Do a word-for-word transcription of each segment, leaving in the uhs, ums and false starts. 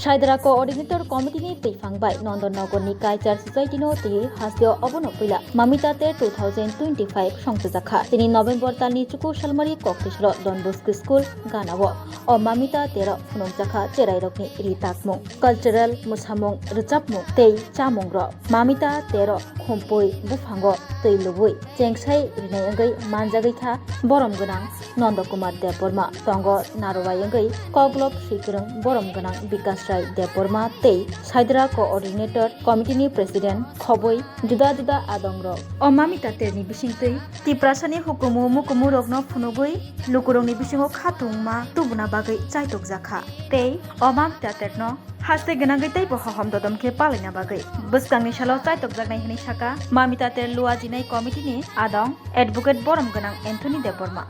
Saidra Coordinator Committee ni twiphang bai Nondon Nogor ni Kaichar Society no twi hasteo obono puila Mamita Ter two thousand twenty-five songchajakha. Tini November talni chuku salmari Koktisro Don Bosco School ganao o Mamita Ter o phunukjakha cherairokni ri takmung, cultural, mwsamung, rwchapmung tei chamungrok. Mamita Ter o khumpui buphango twi lubui chengsai rinai wngwi manjagwi kha borom gwnang Nondo Kumar Debbarma, tongo narwai wngwi koklop swikwrwng borom gwnang Bikash Rai Debbarma tei Saidra Coordinator Committee ni President khobwi juda juda adongrok. O Mamita Ter ni bisingtwi Tiprasani hukumu mukumurokno phunugwi lukurokni bisingo khatungma tubuna bagwi chaitokjakha tei o Mamita Ter no haste gwnangwi teibo hohom dodom khe palaina bagwi bwskangni salo chaitokjaknai hwnwi saka Mamita Ter luajinai committee ni adong Advocate borom gwnang Anthony Debbarma.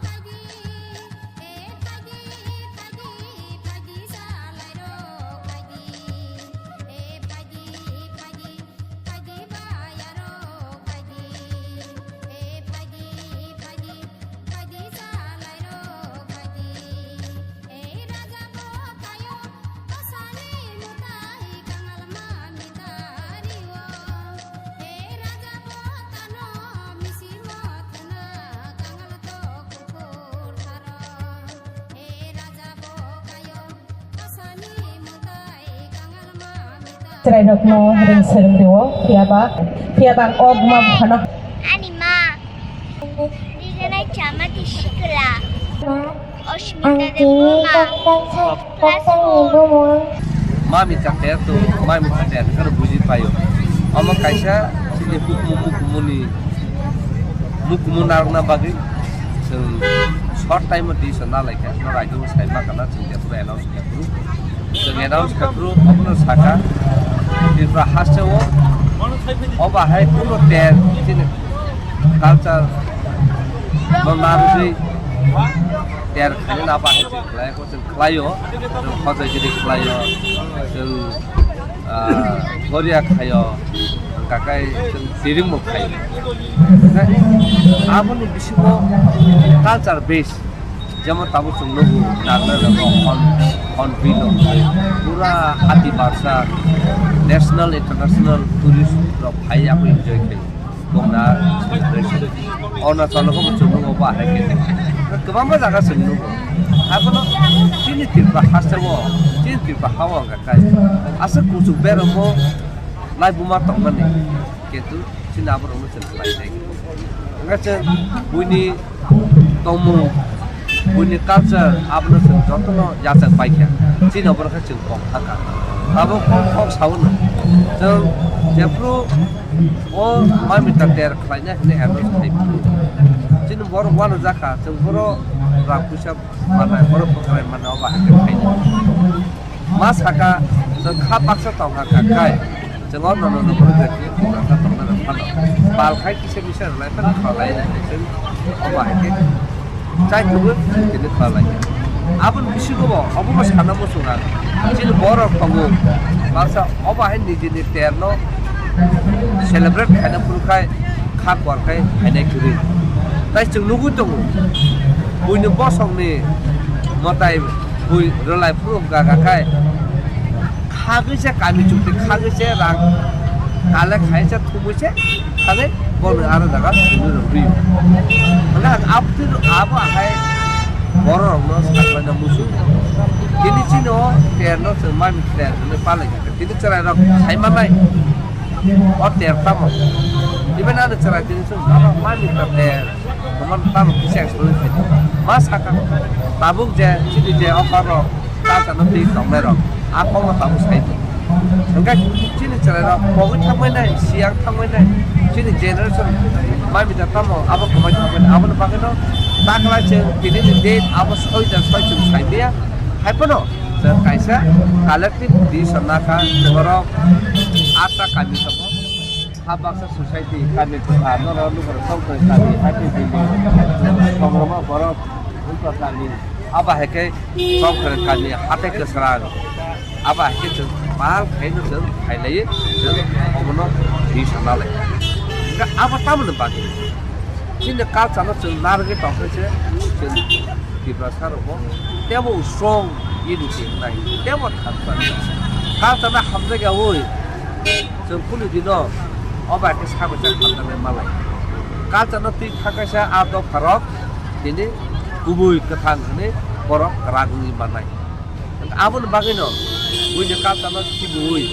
Chwrairokno ring swrwng rwo, phiya ba, phiya ba o buma buphano. Ani ma, riganai chama ti sikla. Oshmita Debbarma, class four. Mamita Ter to, Mamita Ter, kano buji payo. Omo kaisa chini hukumu mukumuni, mukumu narwkna bagwi chwng short time o decision na laikha. No raidung sai ma kana chwng jephuru announce khe phuru. Chwng announce khe phuru, obono saka Tripura hasteo, oba hai kuno ter chini culture no narwgwi ter khaina ba hai chwng khlai, chwng khlaio, chwng hojagiri khlaio, chwng, ah, goria khaio, kakai chwng tiringmo khaio. Aboni bisingo culture base, jemon tabuk chwng nugo, narwknai rok hon, hon bilo, pura hati barsa, national, international tourist rok phai aboni enjoy khaio. Bongna Arunachal rok bo chwng nugo ba hai khe. Kwbangma jaga chwng nugo. Abono chini Tripura hasteo, chini Tripura ha o hwnka khe aswk kuchuk beramo lai buma tongmani. Kintu chini aborokno chwng khlai nai. Hwnka chwng buini tongmung, buini culture, abono chwng jotono yachak pai kha. Chini oborok khe chwng kok kha kha. Abo kok kok sao no. Chwng jephru o Mamita Ter khlaina hwnwi announce khai phuru. Chini borok uanajak kha, chwng borok rang puisa manai, borok bwkrai manai, obo hai khe khaina. Ma saka, chwng kha baksa tong kha kha kai. Chwng o nono nono borok rek khe tong kha tong kha phano. Bal khai kisa misa rwlai phano khalai nai chwng obo hai khe. Chai tubui tini khalai. Aboni bisingo bo obo bo sana muchunga. Chini borok tongo. Baksa obo hai nijini terno celebrate khaina phuru khai kha kwar khai khainai kwrwi. Tai chwng nugui tongo. Buini bosongni mwtai bui rwlai phuru gaga khai. Khagwi se kami chukti khagwi se rang kale khai se thumui se thangwi bono aro jaga thumui rw rio. Hwnka hwnkhe abo twi abo ahai borok rokno saklaina muchung. Tini chini o ter no chwng mami ter hwnwi palai kha tini chwrai rok sai manai o ter tamo. Iben ani chwrai tini chwng mami ter. Omo tamo kisa explain khai di. Ma saka tabuk je chini je offer rok ta chano twi tongnai rok a kokno tabuk sai di. Hwnkhe chini chwrai rok pogwi thangmai nai, siyang thangmai nai, chini generation mai mita tamo abo kwmai thangmai nai. Aboni bagwi no taklai chwng tini ni date abo soi jar soi chwng sai maya. Hai phano chwng kaisa collective decision nakha chwng oro atta kami tongo. Ha baksa society kami kwthar, norok lukurok tongthai kami, happy building, songroma borok, ulta kami, abo hai khe tongthai kami, hatai kwsrang, abo hai khe chwng pal khaino chwng khailaiwi, chwng omono twi sana lai. Hwnkhe abo tamoni bagwi chini culture no chwng narwgwi tongkhe se chwng Tiprasa rokbo teibo strong unity wngnai, teibo thangkha. Culture no hamjakyaui chwng kunu dino o bai khe sabo chak hamjaknai malai. Culture no twi thangkaisa a dopharok tini kubui kwthang hwnwi borok kwrak wngwi mannai. Aboni bagwino buini culture no khibiui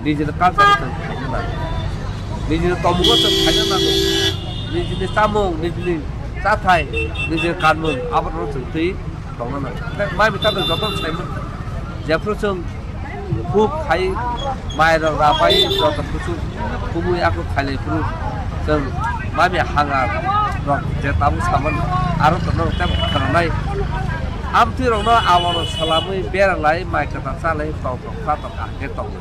nijini culture no chwng khaina nango. Nijini tomungo chwng khaina nango. Nijini chamung, nijini chathai, nijini kanmung, aborokno chwng twi tongna nango. Tei mai bwtharno jotono saimano. Jephru chwng huk khai, mairok rabai, joto kuchuk kumui aku khailai phuru chwng mami hanga rok je tabuk samani aro tono tei khwnanai. Amtwi rokno aborok salamwi beralai, mai kwtal chalai, tongthok khlatok, ahkhe tongwi.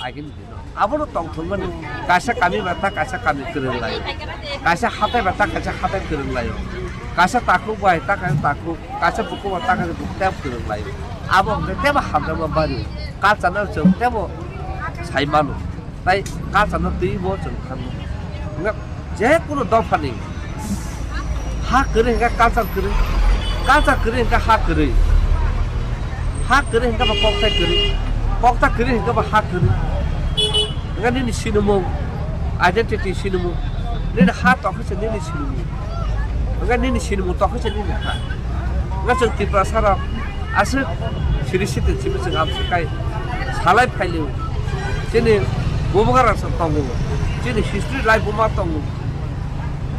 Agini dino. Abono tongthokmani kaisa kami ba ta kaisa kami kwrwng laio. Kaisa hatai ba ta kaisa hatai kwrwng laio. Kaisa takhuk bai ta kaisa takhuk, kaisa bukhuk ba ta kaisa bukhuk tei kwrwng laio. Abo hwnkhe teibo hamjakma bari. Culture no chwng teibo sai mano. Tai culture no twibo chwng thangno. Hwnkhe je kunu dophani ha kwrwi hwnkhe culture kwrwi, culture kwrwi hwnkhe ha kwrwi, ha kwrwi hwnkhe bo kokthai kwrwi, kokthai kwrwi hwnkhe bo ha kwrwi. Hwnkhe nini sinimung, identity sinimung, nini ha tokhe se nini sinimung, hwnkhe nini sinimung tokhe se nini ha. Hwnkhe chwng Tiprasa rok aswk siri siti simi chwng amswk kai salai phailio. Chini bubagra rok tongo, chini history life buma tongo.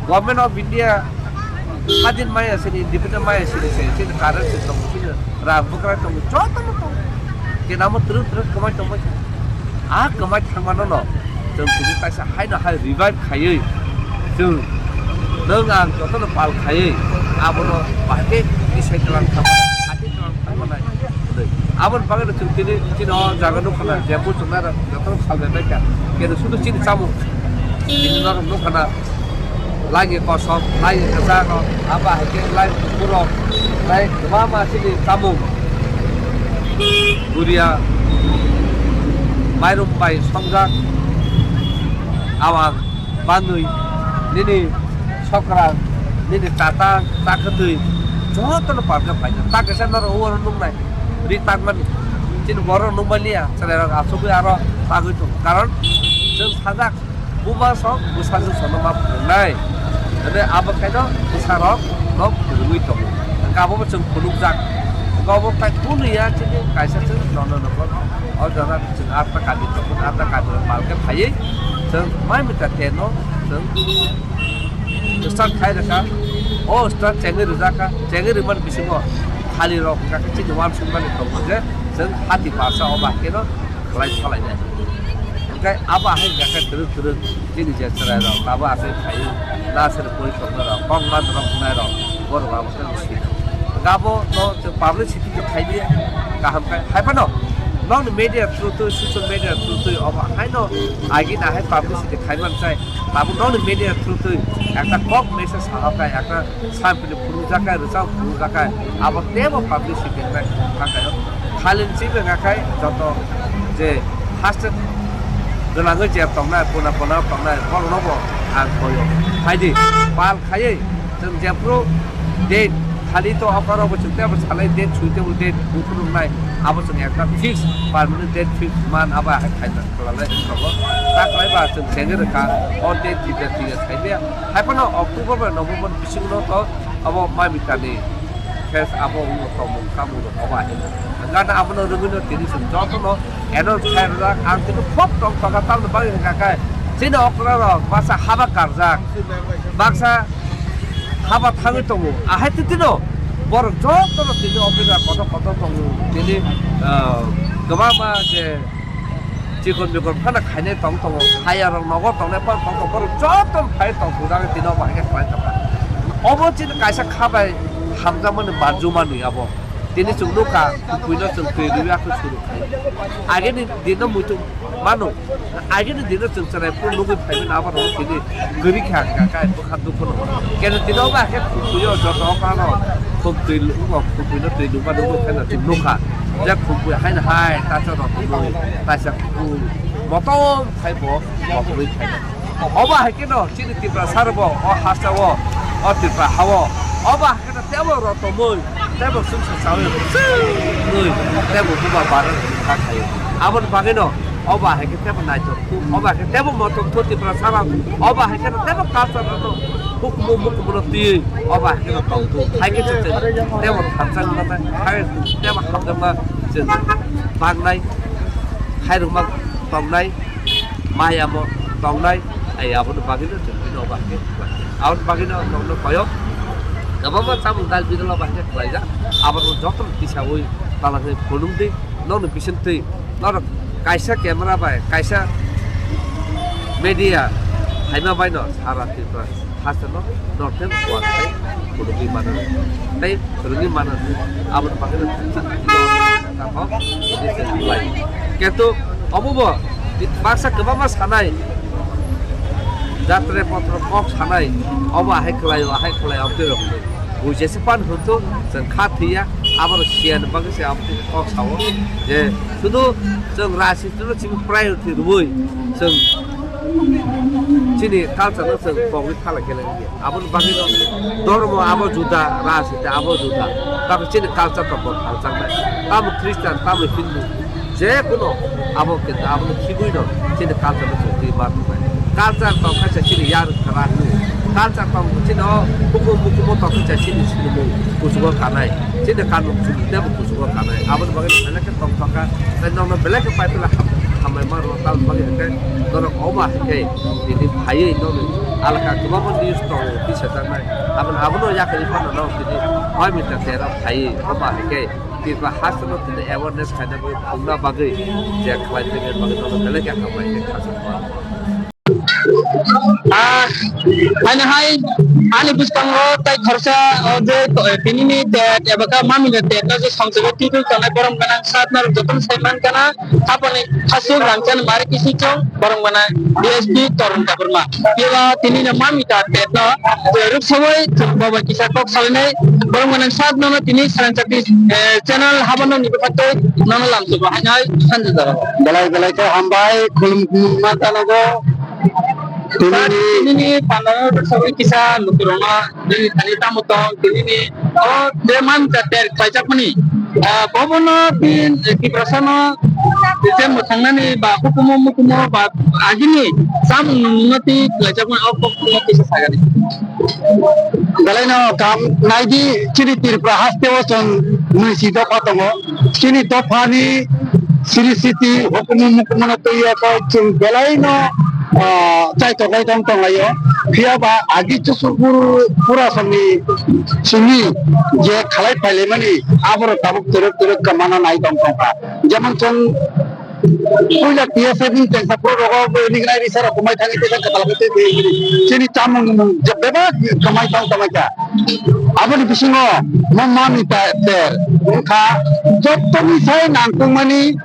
Government of India hadin maya sini, independent maya sini se, chini currency tongo, chini rang bwkra tongo, joto no tongo. Kenamo twrwk twrwk kwmai tongbai. A kwmai thangmano no chwng tini kaisa haino hai revive khaiwi chwng nwng ang jotono pal khaiwi abono bahai khe tisai twlang thangmano, hati twlang thangmano hwnwi. Aboni bagwi no chwng tini chini o jaga nukha na je buchung nai rok jotono salbai bai kha. Kenu sudu chini chamung chini norok nukha na. Laini kosom, laini kwchak rok, abo hai khe laini kuphur rok, tei kwbangma chini chamung, guria, mairum bai songjak, awang, banwi, nini sokra, nini chata, chakwtwi, jotono pal khe phaikha. Ta kaisa norok oro nuknai, ri takmani, chini borok nukmaliya, chwrairok achugwi aro tagwi tongo. Karon chwng sajak. Buma sok bwsajwk sono ma phwrwngnai. Tei abo khaino bwsarok no phwrwngwi tongo. Hwnkhe abo bo chwng phunukjak. Hwnkhe obo tai kunu ya chini kaisa chwng nono nogo. O jora chwng arta kami tongo, arta kami rok pal khe phaiwi chwng mai mita teno chwng start khai rwkha. O start chengwi rwjakha, chengwi rwmani bisingo khali rok hwnkha khe chini uansukmani tongo je chwng hati barsa o bahai kheno khlai salainai. Hwnkhe abo hai hwnkha khe twrwk twrwk chini je chwrairok labo achai phaiwi na aswk bui tongnai rok, kok man rok wngnai rok, borok abo khe sino. Hwnkhe abo no chwng publicity khe khai di kaham khe. Hai phano nokni media through twi, social media through twi obo haino agini hai publicity khai man chai. Tabuk nokni media through twi ekta kok message saha khe ekta Sampili phunukjaknai, rwchap phunukjaknai, abo teibo publicity wngnai thangkhaio. Khalin chibwngakhai joto je haste gwnangwi je tongnai, puna puna tongnai, boroknobo ang koyo. Phaidi, pal khaiwi chwng jephru date khali to okorobo chwng teibo salai date sui teibo date buphunuknai, abo chwng ekta fix, permanent date fix man abo hai khaina khalalai wngkhago. Ta khlaiba chwng chengwi rwkha, o date tibia tibia saimaya. Haiphano October bai November bisingo to abo mamitani case abo wngwi tongmung kamung rok obo ahino. Gana abono rwgwino tini chwng jotono announce khai rwjak. Ang tini khop tong tongkha tamni bagwi hwnkha khe chini okra rok baksa haba karjak, baksa haba thangwi tongo. Ahai titino borok jotono tini officer kotor kotor tongo. Tini, ah, kwbangma je chikon mikon phano khainai tong tongo, khaya rok nogo tongnai phano tong tongo, borok joto phai tong thung jagwi tini obo hai khe khlai tongkha. Obo chini kaisa kha bai hamjakmani manjuma nwi abo. Tini chwng nukha, khumpuino chwng twi rwui akhe suru khai. Agini dino muitu mano, agini dino chwng chwrai phuru nugwi phaimani abo rok tini kwrwi kha hwnkha khe. Kha dukhu no. Kene tino ba khe khumpuio joto okano khumtwi, o khumpuino twi nukma nukma khe no chwng nukha. Je khumpui haino hai tacha rok twi tacha khumpu motom khai bo motom khai. Obo hai khe no chini Tiprasa rok bo o hasteo, o Tripura hao. Obo hai khe no tebo rok tongmoi. Tebo sumsa sawi swnwi tebo buba bara kha khayo. Aboni bagwino oba hai khe tebo naithok, oba hai khe tebo motom thoti pra sara, oba hai khe tebo culture no hukumu mukumu no twi oba hai khe tong tu. Hai khe tebo thansa na hai tebo hamjakma bangnai khairokma tongnai. Maya mo tongnai, ai aboni bagwino chwng bini obo hai khe khlai. Aboni bagwino ang nokno koyok kwbangma chamung dal bidal obo hai khe khlaijak. Abono jotono tisaui tala khe phunukdi, nokni bisingtwi norok kaisa camera bai, kaisa media phaima baino sara Tripura hasteno northern kuar tei phunugwi mano tei phwrwngwi mano. Aboni bagwino kintu obo bo baksa kwbangma sanai jatre potro kok sanai obo ahai khlai o ahai khlai o tei rok bujese pan huntu chwng kha thwiya aboro siyan bagwi se abo kok sao je sudu chwng rasi Chwngno chini priority rwui chwng chini culture no chwng pogwi thala khe lai ya. Aboni bagwi no dhormo abo juda, rajniti abo juda. Tamo chini culture to bo thaljaknai. Tamo Christian, tamo Hindu, je kono abo kintu abo no khibui no chini culture no chwng twi ma tongnai. Culture tong khe se chini yar kwrak ni. Culture tong chini o hukum hukumo tong khe se chini sinimung kuchugo kanai. Chini kanmung chini tebo kuchugo kanai. Aboni bagwi belai khe tongthok kha. Tei nokno belai khe paipila ham-, hambai ma rwo, tamni bagwi hwnkhe norok obo hai khe tini phaiwi nokni alaka kwbangma news tongo tisajaknai. Aboni, abono yakarwi phano norok tini hoi mita tera phaiwi obo hai khe Tripura hasteno tini awareness khaina bagwi, phunukna bagwi je khlai tongna bagwi norok belai khe hambai khe khasukma. Ah, ani hai, ani bwskango tai khoroksa, o je to, tinini tet, eba khe mamini tet no je songchigwi twiwi tongnai borok gwnang sat narok jotono sai mankha na, haponi khasuk rangchak mari kisi chong borok gwnang D S P Torun Debbarma. Eba tinini mami ta tet no, je ruk sawi chwng bobo kisa kok sawi nai borok gwnang sat no tini sarang chakri, eh, channel habano ni bwkhaktwi nono lamsugo hai nai sanjak jaro. Belai belai khe hambai khulum khulum ma tanogo. Sir, tinini tinini pandano rwchapwi kisa lukurokno nini thani tamo tong, tinini o je manta ter khlaijakmani, ah, bobono tin Tiprasano je mwthangnani ba hukumu mukumu ba agini chamung nungmungno twi khlaijakmani o kokno kisa sagani. Belaino kam naidi chini Tripura hasteo chwng nui si dopha tongo. Chini dophani siri siti hukumu mukumu no twiya khe chwng belaino, ah, chaithok lai tong tonglaio. Phiya ba agi chusu pur-, pura songni simi je khalai phailaimani aboro tabuk twrwk twrwk kwmana nai tong tongkha. Jemon chwng puila T S F ni tengsa phuru rogo bini gnai risa rok kwmai thangwi tesa kwtal khe tei tei chini chamung nwmung je bebak kwmai tong tongkha. Aboni bisingo mo mami ta ter wngkha jottoni sai nangkukmani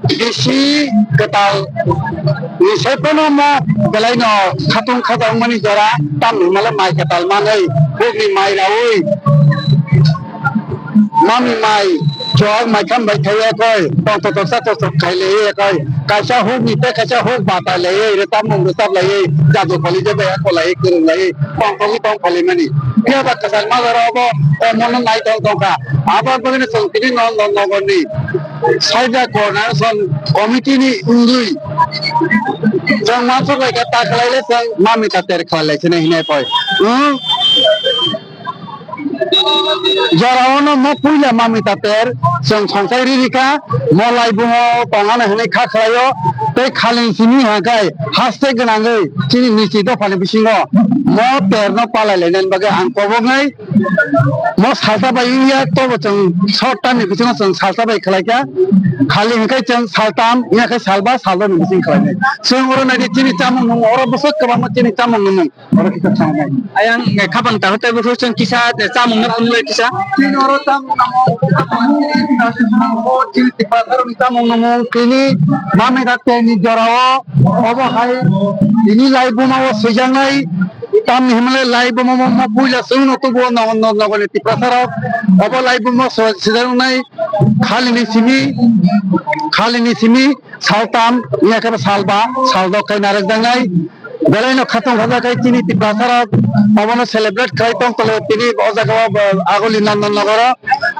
bisi kwtal ni sai phano mo belaino khatung khajakmani jora tamni hwnmale mai kwtal manwi bukni mai raui mami mai chwng mai kham bai thaiya koi tong tok tok sa tok tok khai le koi kaisa huk ni te kaisa huk ba ta le re tam mung rwchap lai jadu khali je bai ko lai kwrwng lai tong tong tong khali mani. Phiya ba kwchangma jora obo, eh, mono nai tong tong kha. Abo bagwino chwng tini no, no, nogorni Saida Coordination Committee ni wngwi chwng uansuk lai kha, ta khlai le chwng mami ta ter khlai lai sini hinai poi. Hmm? Jora ono mo puila mami ta ter chwng songchai ri ri kha, mo laibungo tongana hinwi kha khlaio, tei khalin simi hakai haste gwnangwi chini nichi dophani bisingo mo ter no palai lainani bagwi ang koboknai. Mo salsa bai wngya, tobo chwng short time ni bisingo chwng salsa bai khlai kha. Khali hwnkhe chwng saltam, wngya khe salba, salrok ni bising khlainai. Chwng oro naidi chini chamung nwng, oro bwswk kwbangma chini chamung nwng. Oro kisa thangnai. Ayang, eh, khapang tahu tei buphuru chwng kisa, eh, chamung no phunuknai kisa. Chini oro chamung nwng, chini Tiprasa rokni chamung nwng, chini mami da tei ni jora o, obo hai, chini lai buma o swijaknai. Tamni hwnmale lai buma mo, mo puila chwngno tubuo nogo, nogo, nogoni Tiprasa rok. Obo lai buma so, sijaknai khalini simi, khalini simi saltam, wngya khe salba, saldok khai narwkjaknai. Belai no khatong khaja kai chini Tiprasa rok obono celebrate khlai tong tolo tini o jaga o, ah, Aguli Nandan Nogoro.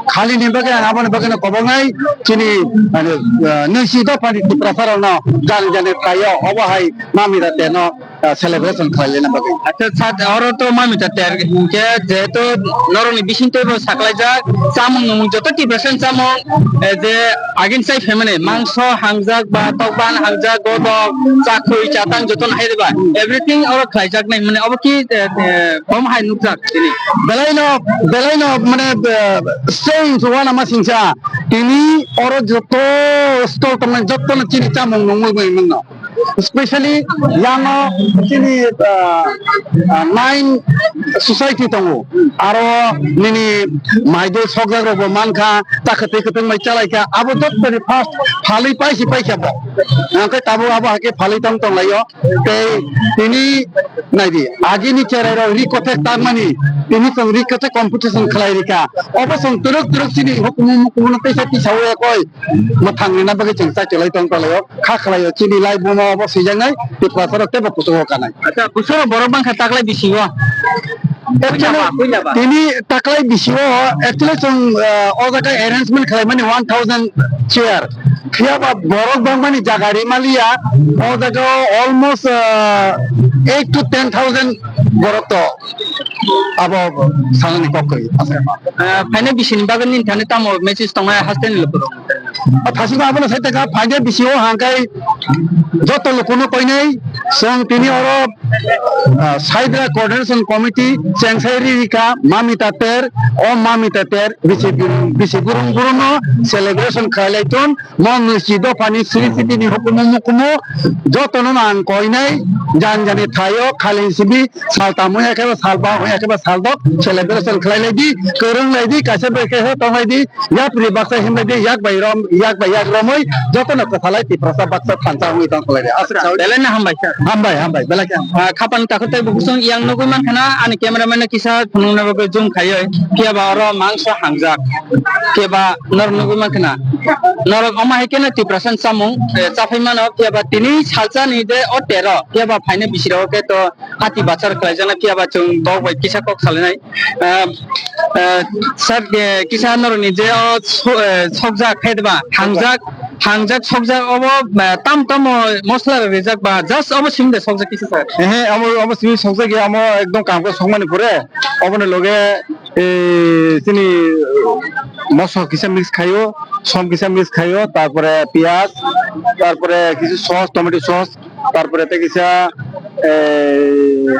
Khali ni bagwi ang aboni bagwi no kobongnai chini, ah, nui si dophani Tiprasa rok no jani jani khlai o obo hai Mamita Ter no, ah, celebration khlai lena bagwi. Acha, sat, oro to Mamita Ter, hingke jehetu norokni bising teibo saklaijak, chamung nwngmung joto Tiprasa ni chamung, eh, je agin chai phaimani, mangso hangjak ba tokban hangjak, godok, chakhwi, chatang joto no hai riba. Everything oro khlaijak nai, mane obo ki, eh, eh, bom hai nukjak tini. Belai no, belai no, mane, eh, strange wana ma singsa, tini oro joto stall tongnai joto no chini chamung nwngmung bai mano. Specially yang o chini, ah, ah, nine society tongo. Aro nini maidol sokjak rok bo mankha, ta kwtwi kwtwng bai chalaikha. Abo jottoni first phalwi paisi paikha bo. Hwnkhe tabuk abo hakhe phalwi tong tonglaio. Tei tini naidi, agini cherai rok ri kothek tangmani, tini chwng ri kothek competition khlai rikha. Obo chwng twrwk twrwk chini hukumu mukumu no teisa tisawi koi. Mwthang rina bagwi chwng chai tonglaio, kha khlaio, chini lai buma obo swijaknai, Tiprasa rok teibo kuchugo kanai. Acha, buso borok bangkha taklai bisi o. Actually, puila ba, puila ba, tini taklai bisi o, actually chwng, ah, o jaga arrangement khlaimani one thousand chair. Phiya ba borok bangmani jaga rimaliya, o jaga o almost, ah, eight to ten thousand borok to abo sanani kok koi. Ah, phaina bisini bagwi nini thani tamo message tongnai hasteni lukurok? Ah, thasingma abono sai taka phaina bisio hangkai joto lukuno koinai chwng tini oro, ah, Saidra Coordination Committee chengsai rika Mamita Ter, o Mamita Ter bisi, bisi burung burung no celebration khailai ton. Mo nisi dophani sri siti ni hukumu mukumu jotono ang koinai, jan jani thaio khali sibi sal tamo ya khe sal ba ya khe sal dok celebration khlai lai di, kwrwng lai di, kaisa bai kaisa tong lai di, yapri baksa him lai di, yak bai rom, yak bai yak romoi jotono kwthalai Tiprasa baksa thansa wngwi tong khlai di. Aswk. Belai no hambai sir. Hambai, hambai, belai khe hambai. Ah, khapang takhuk tei bukhuk song yang nugwi mankha na ani cameraman no kisa phunukna bagwi zoom khaiwi, phiya ba oro mangso hangjak, phiya ba norok nugwi mankha na. Norok omo hai kheno Tiprasa ni chamung, eh, chaphai mano, phiya ba tini salsa ni je o tero, phiya ba phaina bisiro khe to hati bachar khlaijaknai, phiya ba chwng bok bai kisa kok salainai. Ah, ah, sir, eh, kisa norok ni je o so-, eh, sokjak khe ba hangjak, hangjak sokjak obo, eh, tam tamo mosla rok rijak ba just obo simi de sokjak kisa sir? Ehe, omo, omo simi sokjak ya, omo ekdom kam khe sokmani pore, oboni loge, eh, chini moso kisa mix khaio. Som kisa mix khaio, tarpore piyaj, tarpore kisu sauce, tomato sauce, tarpore tei kisa, eh,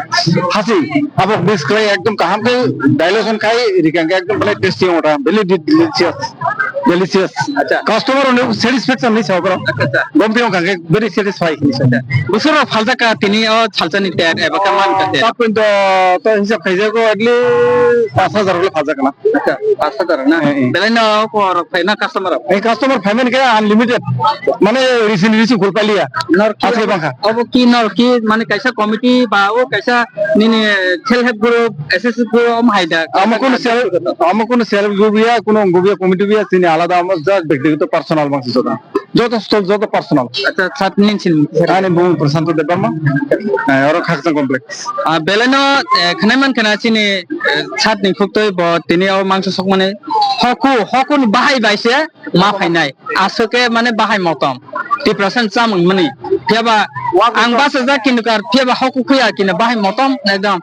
hasing, abo mix khlai ekdom kaham khe dilution khai rikha khe ekdom belai tasty ongta, very delicious, delicious. Acha. Customer ono satisfaction ni sa oro. Acha, acha. Gomti ongkha khe very satisfy. Acha. Busur rok phaljak ka tini o salsa ni ter eba ka man ka ter? Tapin to, to hisab khaijago at least paanch hajar le phaljak na. Acha, paanch hajar na? Eh, eh. Belai no borok phai na customer rok? Eh, customer phaimani khe unlimited. Mane risi risi khul paliya. Nor ki asai bangkha. Obo ki nor ki mane kaisa committee ba o kaisa nini self help group, S S G group om hai da? Amo kono self, amo kono self group ya, kono group ya, committee ya, chini alada amo just bektigoto personal bangsi joto. Joto stall, joto personal. Acha, sat nin sin. Ani bung Prasanto Debbarma. Eh, oro Khakchang complex. Ah, belai no, eh, khnai man khna chini, eh, sat ni khuktwi bo tini o mangso sokmani. Hoku, hoku ni bahai bai se ma phainai. Aswk khe mane bahai motom. Tiprasa ni chamung mani. Phiya ba ang basa jak kintu kar, phiya ba hoku khuya kina bahai motom ekdom.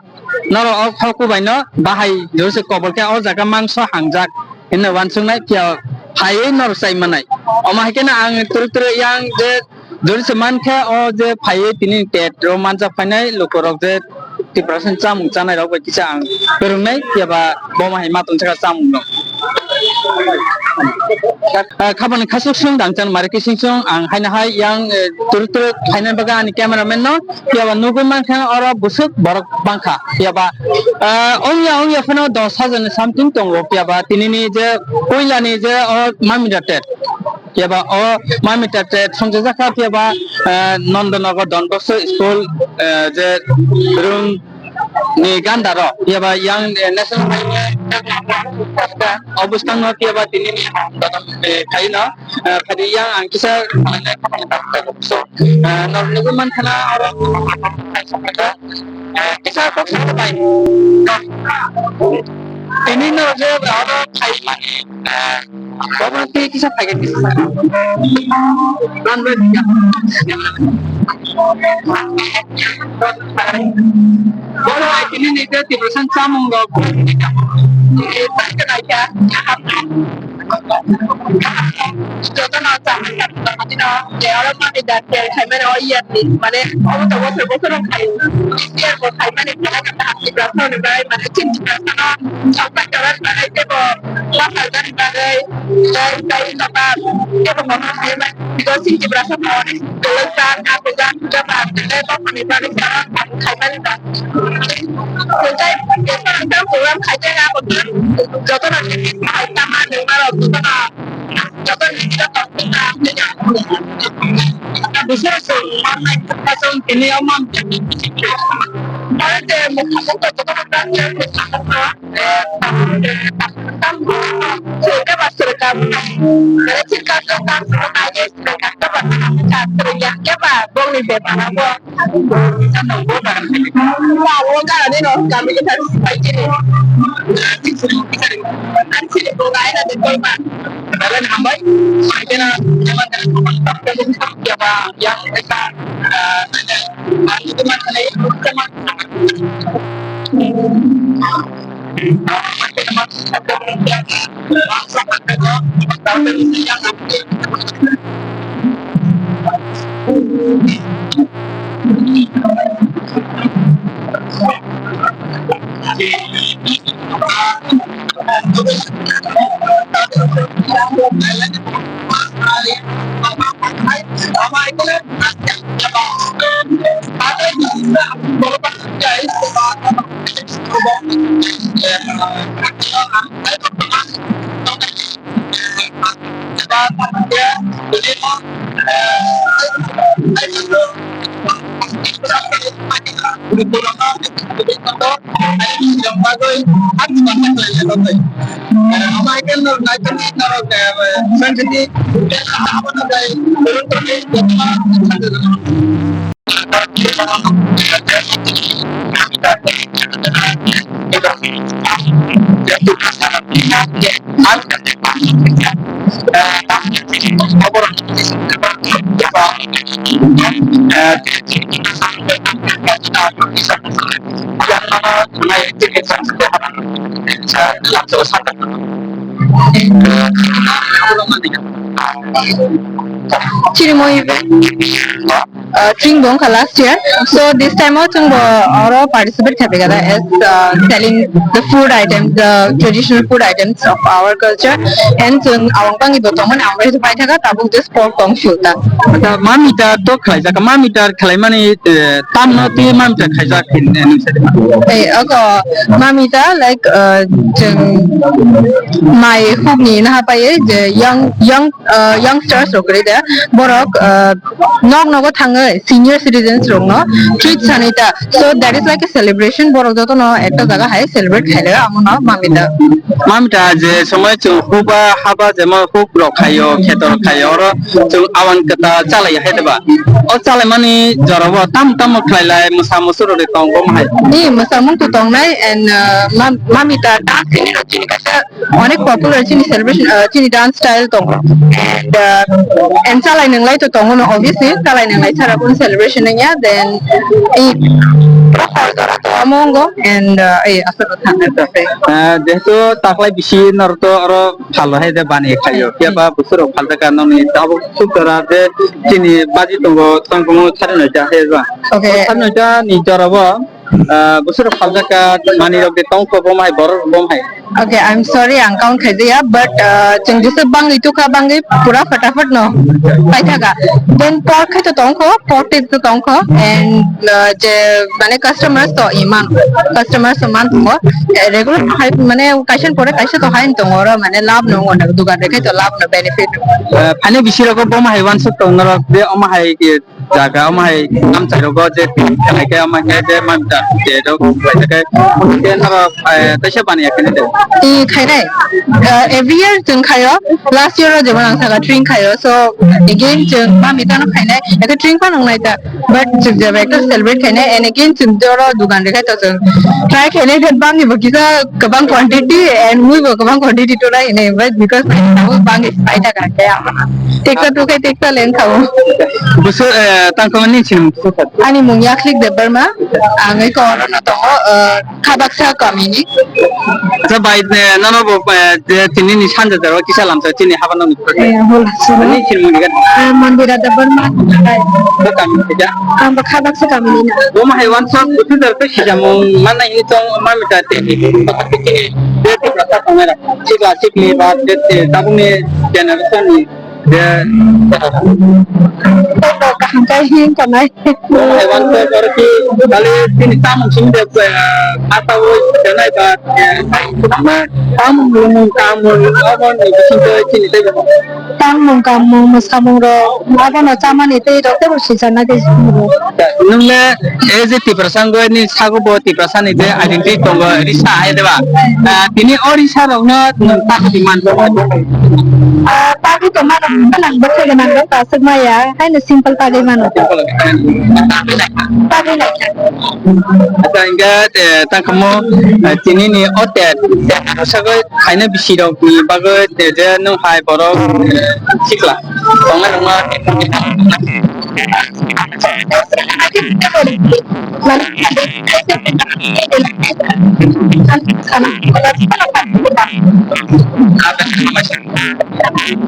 Norok o hoku bai no bahai jose kobol khe o jaga mangso hangjak. Hino wansuknai phiya phaiwi norok chai manai. Omo hai kheno ang twrwk twrwk yang je jori se mankha o je phaiwi tini tet ro manjak phainai lukurok je Tiprasa ni chamung chanai rok bai kisa ang kwrwngnai phiya ba bo ma hai ma tongsa kha chamung no. Ah, khabani khasuk sung dangchan mari kising sung ang haino hai yang, eh, twrwk twrwk phainai bagwi ani cameraman no phiya ba nugwi mankha oro bwswk borok bangkha. Phiya ba, ah, ongya ongya phano dos hajar ni something tongo. Phiya ba tini ni je puila ni je o Mamita Ter. Phiya ba o Mamita Ter songchajak kha, phiya ba, ah, Nandanagar Don Bosco School, ah, je rung ni ganda ro. Phiya ba yang, eh, national highway o bwskango phiya ba tini ni, eh, khaino. Ah, phadi yang ang kisa khlainai khopang tak tak so. Ah, nor nugwi man khana oro, ah, kisa kok sa bai. Ini nor je oro khai mani, ah, Boro tei kisa phai khe kisa. Boro ai tini ni je Tiprasa chamung rok. Joto no chamung rok. Oro mani da tel khai mani o iya ni. Mane obo to bosor bosor khai. Iya bo khai mani Tiprasa ni bai mane chin Tiprasa no. Chokpai chokpai manai tebo, wa salgani bagwi, tei tei tokar, tebo kotor khaima, because chini Tiprasa no, tei ta, ta puja, puja ba, tei bokoni bagwi sa, khaimani ba. Tei, tei, tei, program khaijak, abo tei, jotono tei, tama, nungma rok, jotono, jotono nini jotono, tei, tei, tini omo, tei, tei, tei, tei, Chirimo event, uh, chwng bo wngkha last year. So this time o chwng bo oro participate khaipikha da as, uh, selling the food items, the traditional food items of our culture. And chwng awang bangwi bo tongmani, awang bai paithaka, tabuk just pork tong sio ta. Acha, mami ta to khlaijak, mami ta khlaimani, eh, tamno twi mami ta khaijak, eh, nung sa de ma. Ei, ogo mami ta, like, uh, chwng mai hukni naha paiwi je young, young, uh, youngsters rok kwrwi de, borok, uh, nok nogo thangwi senior citizens rokno treat sanwi ta. So that is like a celebration, borok jotono ekta jaga hai celebrate khailai amono mami ta. Mami ta je somoi chwng huba haba jemon huk rok khaio, kheto rok khaio, oro chwng awan kwtal chalai hai diba? O chalaimani jorao tamo tamo khlailai, mwsa musu rok de tong bo hai? Ni mwsamung to tongnai and, uh, mam-, mami ta dance ni rok chini kaisa onek popular chini celebration, uh, chini dance style tongo. And, uh, and chalai nwnglai to tongo no, obviously chalai nwnglai sara kun celebration ya, then i amongo and, uh, ei aswk thang. Uh, jehetu taklai bisi norok to oro phalo hai de bani khaio, phiya ba busuro phalta ka noni tabuk suk dora de chini baji tongo tongkhumu thari noi ta hai ba. Okay. Thari noi ta ni jora bo. Ah, busuro phaljak ka manwi rok de tong kho, bo mai borok bo mai. Okay, I'm sorry, ang count khaijaya, but, ah, chwng jesa bangwi tukha, bangwi pura fatafat no paithaka. Then pork khai to tong kho, pork tei to tong kho, and, ah, je mane customers to iman, customers to man tongo, eh, regular khai mane kaisa pore kaisa to hai tongo oro, mane lab no ngono dugan de khai to lab no benefit. Ah, phani bisi rok bo mai wansuk tong norok de omo hai, eh, Jaga omo hai amchai rogo je twi khlai khe omo khe je mamita je rok khlai khe je norok, eh, teisa baniya khe de. Twi khainai, eh, every year chwng khaio, last year o jemon ang saka tring khaio, so again chwng mamita no khainai, ekhe tring phano wngnai ta, but chwng jeba ekta celebrate khainai, and again chwng joro dugan rikha to chwng try khainai khe bangni bo kisa kwbang quantity and mui bo kwbang quantity to nai hinwi, but because tabuk bangni pai ta kha khe ama. Teksa tukai teksa leng khabu. Busu, eh, tangkhamani chini mung kisa. Ani mung Yakhlik Debbarma. Ang oi Korana tongo, eh, Khabaksa kamini. Acha bai, eh, nono bo, eh, je tini ni sanja jaro kisa lamsa chini haba no. Eh, hol sini. Ani chini mung diga. Eh, Mandira Debbarma. Bo kami kisa. Ang bo Khabaksa kamini na. Bo ma hai wansa busu jar to sijamung mana ini tong mamita te. Chini, je ti rasa tong era. Sikla sikli ba je, je tabukni generation ni je kaham kai hin tonai. Hai wan to bor ki kali tini tamung simi de, eh, asa wo janai ba, eh, ma tamung lumung tamung abo ni bisingo chini de. Tamung kamung mwsamung rok abono chamani tei rok tebo sijana khe. Nung le e je Tiprasa wngwi ni sago bo Tiprasa ni je identity tongo risa hai de ba? Ah, tini o risa rok no nung ta di man. Ah, tagwi tongmano, gwnang bwkha gwnang rok aswk maya, haino simple tagwi mano. Tagwi lai kha. Acha, hingkhe, eh, tangkhamu, eh, tini ni o tet, eh, sagwi khaina bisi rok ni bagwi, eh, je nwng hai borok, eh, sikla tongnai rok no.